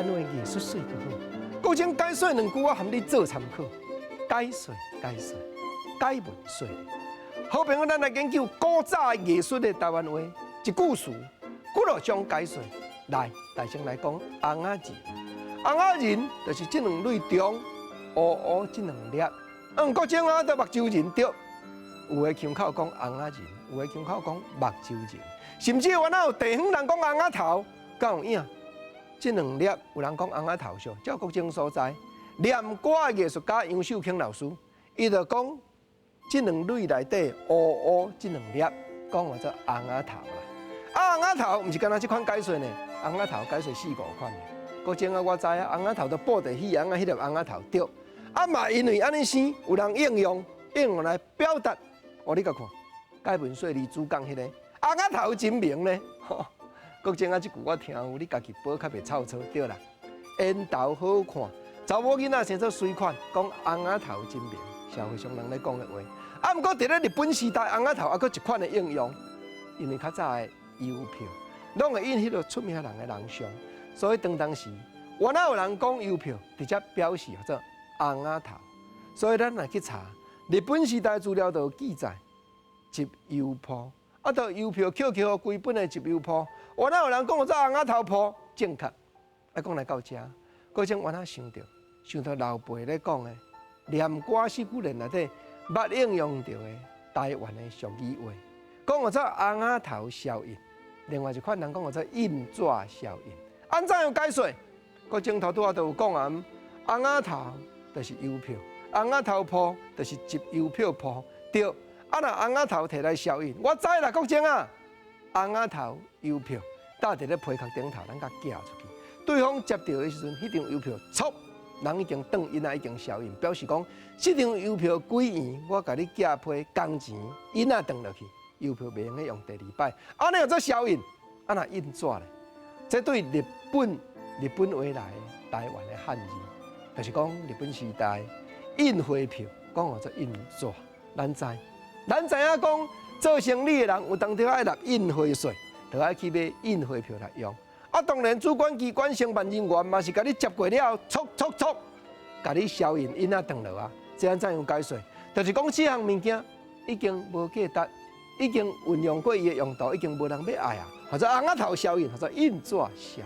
灣話藝術媠閣好。國情解說兩句，我含你做參考。解說解說，解文說。好朋友，咱來研究古早藝術的台灣話，一句詞，幾落種解說。來，大聲來講，尪仔仁，尪仔仁就是這兩類中烏烏這兩粒。嗯，國情啊，都目睭仁對。有的腔口講尪仔仁，有的腔口講目睭仁，甚至原來有地方人講尪仔頭，敢有影？這兩粒有人講尪仔頭上，照國情所在，念歌的藝術家楊秀卿老師，伊就講這兩類內底烏烏這兩粒，講叫做尪仔頭啦。啊，尪仔頭毋是干焦這款解說呢，尪仔頭解說四五款。國情啊，我知啊，尪仔頭都布袋戲尪仔彼粒尪仔頭對。啊嘛，因為按呢生，有人應用應用來表達。哦，你共看，解文說理主講彼个尪仔頭真名呢？國情啊，這句我聽有，你家己補較袂臭草對啦。緣投好看，查某囡仔生做媠款，講尪仔頭真名，社會上人咧講的話。啊，毋過佇咧日本時代，尪仔頭猶閣一款的應用，因為較早的郵票，攏會印彼个出名人的人像，所以當當時，原來有人講郵票，直接表示叫做尪仔頭。所以咱若去查日本時代資料，就有記載集郵鋪，啊，到郵票扣扣規本的集郵鋪，原來有人講做尪仔頭鋪，正確。啊，講來到遮，閣種原來想著，想著老輩咧講的，念歌四句聯內底捌應用著的台灣的俗語話，講叫做尪仔頭燒印，另外一款人講叫做印紙燒印。按怎樣解說？閣前頭拄仔都有講啊，尪仔頭就是郵票，尪仔頭鋪就是集郵票鋪，對。啊，若尪仔頭提來燒印，我知啦，國情啊，尪仔頭郵票搭佇咧批殼頂頭，咱共寄出去，對方接著的時陣，彼張郵票，戳，人已經斷印仔已經燒印，表示講這張郵票幾圓，我共你寄批仝錢，印仔斷落去，郵票袂用得用第二擺，按呢叫做燒印，啊若印紙咧，這對日本日本話來的台灣的漢字，就是講日本時代印匯票，講叫做印紙，咱知。咱知影講做生意的人有當時愛納印花稅，就愛去買印匯票來用。啊，當然主管機關承辦人員嘛是共你接過了後，戳戳戳，共你燒印印仔斷落啊。這按怎樣解說？就是講這項物件已經無價值，已經運用過伊的用途，已經無人欲愛啊。或者尪仔頭燒印，或者印紙燒印。